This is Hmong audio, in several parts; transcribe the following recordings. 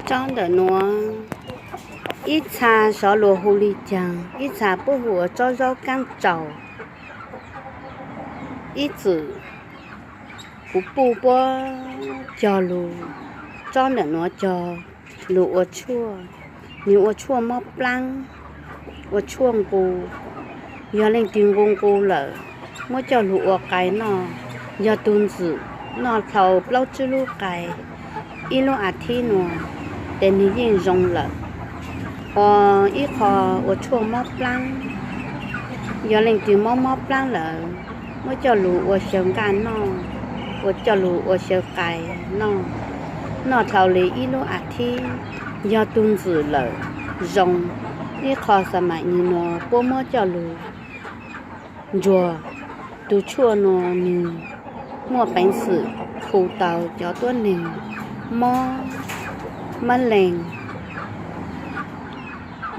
Tsob ntawm nuav, ib txha xyov luas hu li caag, ib txha puab hu ua tsob zaub kaab tsaus, ib txwm kuv puj puab cog lug, tsob ntawm nuav cog lug ua tshuaj, nwg ua tshuaj mob plaab, ua tshuaj nqus. Yog leej twg nqus nqus lawm, muab coj lug ua qai noj, yog tug ntxwm noj dlhau plaub tsib lub qai ib lub as thiv nuav, tes nwg yeej zoo lawm. Ua ib qho ua tshuaj mob plaab, yog leej twg mob mob plaab lawm, muab coj lug ua xyaw nqaj noj, ua coj lug ua xyaw qai noj, noj dlhau le ib lub as thiv, yog tug ntxwm lawm zoo. Ib qho xa mam nyig nuav puab muab coj lug ntsuag, tug tshuaj nuav nwg muaj peev xwm khu tau cov tuab neeg mob mab leeg.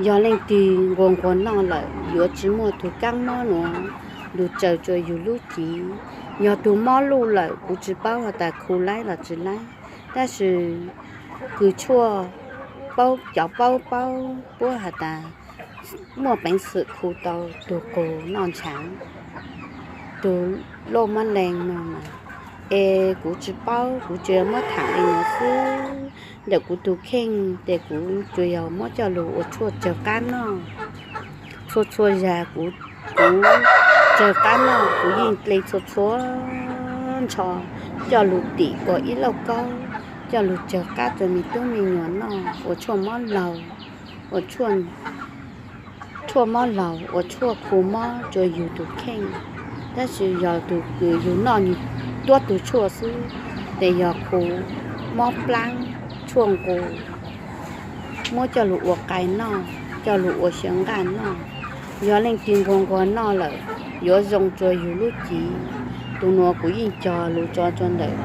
Yog leej twg nquag nquag noj lawm yuav tsi muaj tug kaab mob nuav lug tsaws rua yug lub cev. Yog tug mob luj lawm kuv tsi paub has tas khu laib los tsi laib, tab sis kws tshuaj paub, cov paub paub puab has tas muaj peev xwm khu tau tug qus noj ntshaav, tug loj mab leeg no mas. Es kuv tsi paub, kuv tsuas yog muab thaam le nuav xwb. Ntawm kuv tug kheej tes kuv tsuas yog muab coj lug ua tshuaj tsawg qab noj. Txhua txhua zag kuv, kuv tsawg qab noj kuv yeej dle txhua txhua ntsho coj lug tim ua ib lauj kaub, coj lug tsawg qab rua me tub me nyuam noj ua tshuaj mob laug, ua tshuaj mob laug, ua tshuaj khu mob rua yug tug kheej. Tab sis yog tug kws yug noj nwg tuab tug tshuaj xwb, tes yog khu mob plaab, tshuaj nqus, muab coj lug ua qai noj, coj lug ua xyaw nqaj noj. Yog leej twg nquag nquag noj lawm yuav zoo rua yug lub cev. Tug nuav kuv yeej cog lug tso rua ntawm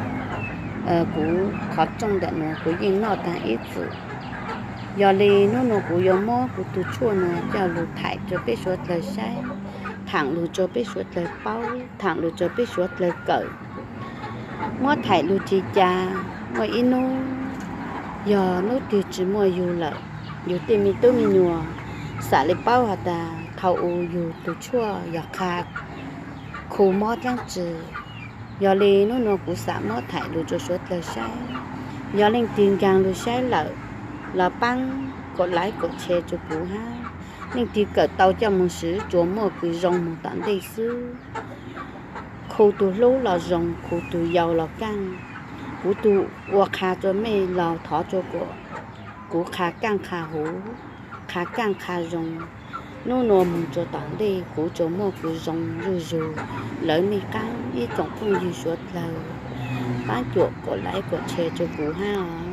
kuv qhov rooj ntawm nuav, kuv yeej noj taag ib txwm. Yog le nub nuav kuv yuav muab kuv tug tshuaj nuav coj lug thaim rua peb suav dlawg saib, thaam lug rua peb suav dlawg paub, thaam lug rua peb suav dlawg kawm. Muab thaim lug tsi ca, muaj ib nub, yog nub twg tsi muaj yug lawm, yug tej me tub me nyuam xam le paub has tas thaum u yug tug tshuaj yog qha khu mob dlaab tsi. Yog le nub nuav kuv xam muab thaim lug rua suav dlawg saib. Yog leej twg nkaag lug saib lawm los paab kaum like kaum share rua kuv hab. Leej twg kawm tau coj moog swv tsuas muaj kws zoo moog tom ntej xwb. Khu tug hlub los zoo, khu tug yau los kaaj. Kuv tug ua qha rua mej los thov rua kuas kuv qha kaaj qha huv, qha kaaj qha zoo. Nub nuav moog rua tom ntej kuv tsuas muaj kws zoo zuj zug lawv mej qaab ib tsoom phooj ywg suav dlawg. Paab cuam kaum like kaum share rua kuv hab os.